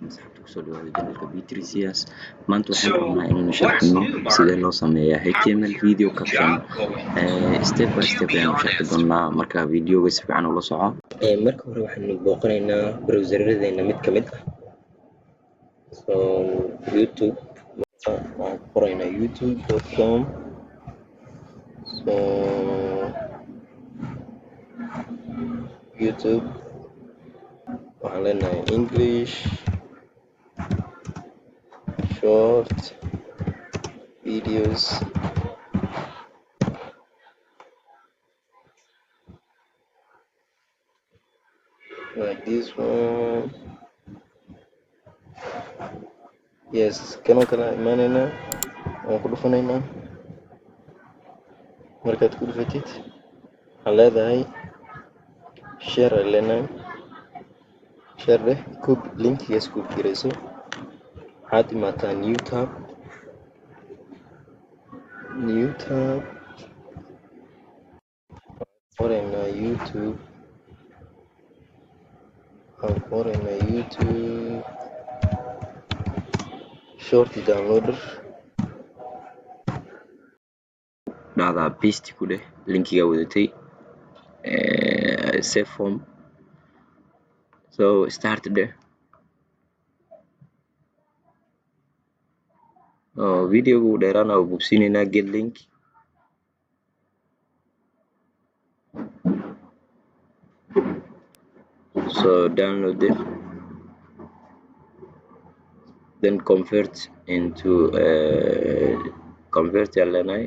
Asxaabta, kusoo dhawaada channelka B3CS. Maanta waxaan rabnaa inaynu sharxino sidee loo sameeyaa HTML video caption. Step by step ayaan u sharxi doonaa. Marka videoga si fiican ula soco. Marka hore waxaanu booqanaynaa browseradeena mid ka mid ah. So YouTube waxaan ku qoraynaa youtube.com. So YouTube waxaan leenahay English short videos. Like this one, yes, kanoo kale imaanaynaa, waan ku dhufanaynaa. Markaad ku dhufatid, waxaan leedahay share aan leenahay, share dheh, copy linkigaas, copy garayso. Waxaad imaataa new tab, new tab qoraynaa YouTube, waxaan qoraynaa YouTube short downloader. Dhahdaa paste ku dheh linkigaa wadatay, save form. So start dheh oo videoga uu dheeraana waa bogsiinaynaa. Get link. So download it, then convert into convert ayaan leenahay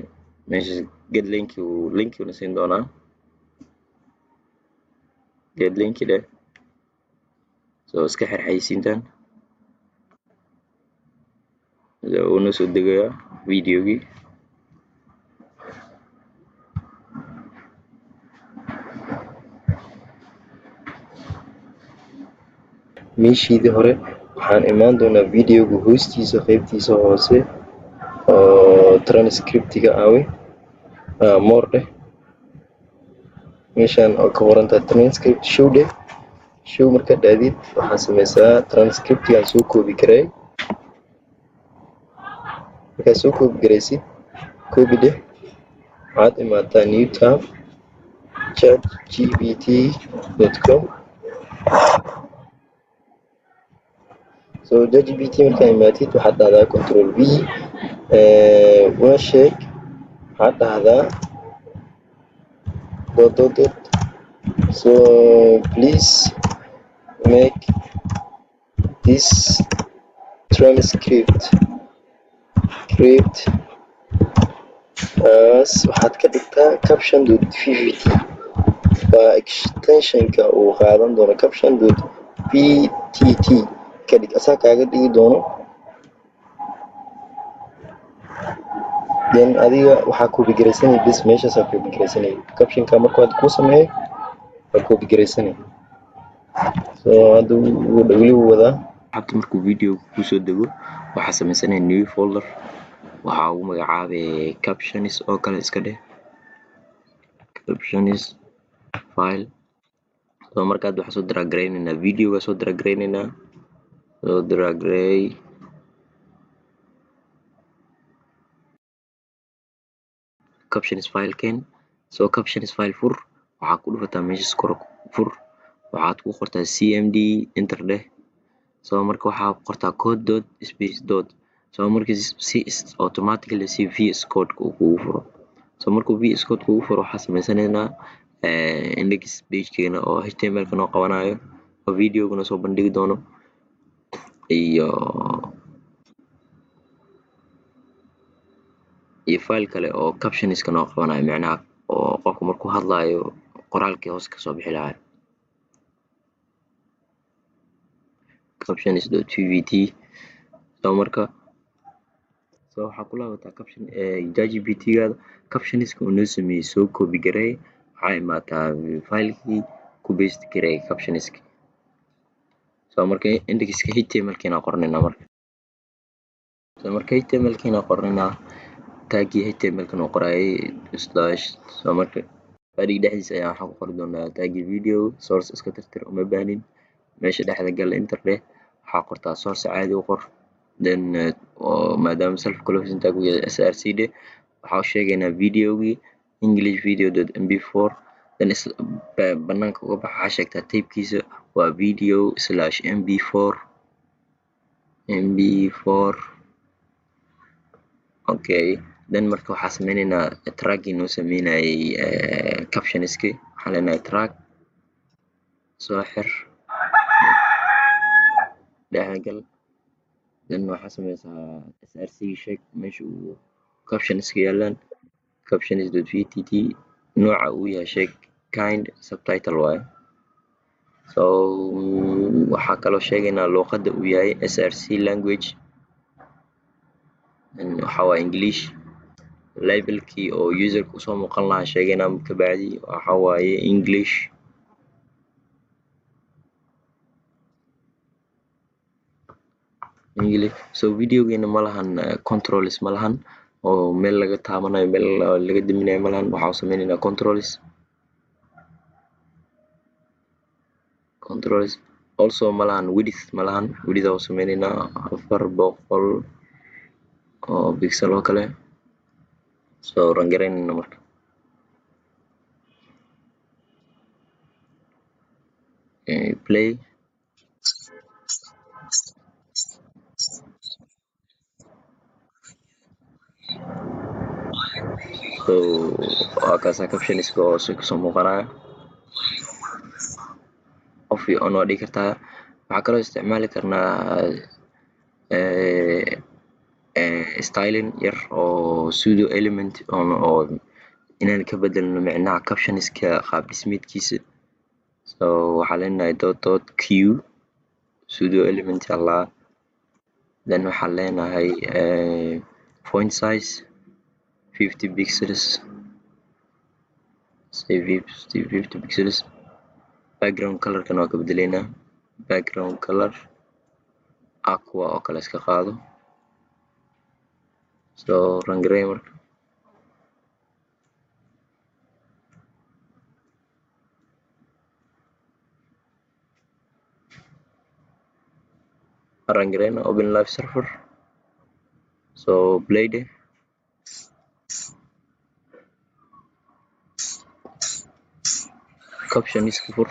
meesha. Get link uu link una siin doonaa. Get link dheh. So iska xir xayeysiintan, wuu noo soo degayaa videogii. Meeshiidii hore waxaan imaan doonaa videoga hoostiisa, qaybtiisa hoose oo transcriptiga aawe. More dheh, meeshaan oo ka qorantahay transcript show dheh. Show markaad dhahdid, waxaad sameysaa transcriptigaan soo copy gareey. Markaad soo copy garaysid, copy dheh. Waxaad imaataa new tab, chatgpt.com. So ChatGPT markaa imaatid, waxaad dhahdaa control V, una sheeg, waxaad dhahdaa dot dot dot, so please make this transcript script as, waxaad ka dhigtaa caption.vvt, waa extensionka uu qaadan doono. caption.vtt ka dhig, asaa kaaga dhigi doono. Then adiga waxaa copy garaysanay bis, meeshaasaa copy garaysanay. Captionka markuu hadda kuu sameeyo, waa copy garaysanay. So hadda weli wuu wadaa. Habta markuu video kusoo dego, waxaa sameysanaya new folder, waxaa ugu magacaabay captions oo kale iska dheh, captions file. So markaad waxaa soo drag gareyneynaa videoga, soo drag gareyneynaa, soo drag garey captions file keen. So captions file fur, waxaa ku dhufataa meeshas kore, fur, waxaad ku qortaa cmd, enter dheh. So marka waxaa qortaa code dot space dot. So marka si automatically si VS Code uu kugu furo. So markuu VS Code kugu furo, waxaa sameysanaynaa index pagekeena oo HTML ka noo qabanayo oo videogana soo bandhigi doono iyo file kale oo captionska noo qabanayo, micnaha oo qofka markuu hadlaayo qoraalkii hoos kasoo bixi lahaa, captions.vvt. So marka so waxaa ku laabataa caption ChatGPT-gaada, captionska uu noo sameeyey soo copy gareey. Waxaa imaataa filekii, ku paste gareey captionska. So marka indexka HTML-kiina qoranaynaa marka. So marka HTML-kiina qoranaynaa, taggii HTML-ka noo qoraayay slash. So marka body dhexdiisa ayaa waxaan ku qori doonaa taggii video source. Iska tirtir, uma baahnin. Meesha dhexda gal, enter dheh. Waxaa Waxaa qortaa source caadi u qor, then maadaama self closing tag uu yahay src dheh. Waxaa u sheegaynaa videogii english video .mp4, then banaanka uga bax. Waxaa sheegtaa typekiisa waa video slash mp4 mp4. Okay, then marka waxaa sameyneynaa trackii noo sameynayay captionski. Waxaan leenahay track, soo xir, dhexgal, then waxaa sameysaa src sheeg meesha uu captionska yaalaan, captions.vtt. Nooca uu yahay sheeg, kind subtitle waaye. So waxaa kaloo sheegaynaa luuqadda uu yahay, src language waxaa waaye English. Labelkii oo userka usoo muuqan lahaa sheegaynaa kabacdi, waxaa waaye English English. So videogeena ma lahan controls, ma lahan oo meel laga taabanayo, meel laga daminayo ma lahan. Waxaa u sameyneynaa controls. Controls also ma lahan width, ma lahan width. Aa u sameyneynaa 400 oo pixel oo kale. So run gareynayna marka. Play. So waa kaasa captionska hoose kasoo muuqanaya. Off iyo on waa dhigi kartaa. Waxaa kaloo isticmaali karnaa styling yar oo pseudo element oo inaan ka bedelno micnaha captionska qaab dhismeedkiisa. So waxaa leenahay dot dot q pseudo element allah, then waxaan leenahay font size 50 pixels, say 50 pixels. Background colorkana waa ka bedeleynaa, background color aqua oo kale iska qaado. So run garey marka. Run gareyna, open live server. So play dheh. Captionska fur.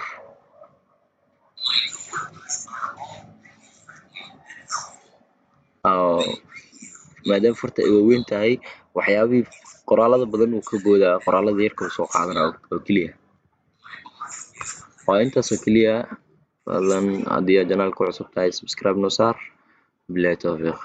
Maadaama farta ay waaweyn tahay, waxyaabihii qoraalada badan uu ka boodaa, qoraalada yarka uu soo qaadanaa oo keliya. Waa intaas oo keliya. Fadlan haddii aad channelka ku cusub tahay, subscribe noo saar. Billahi tawfiiq.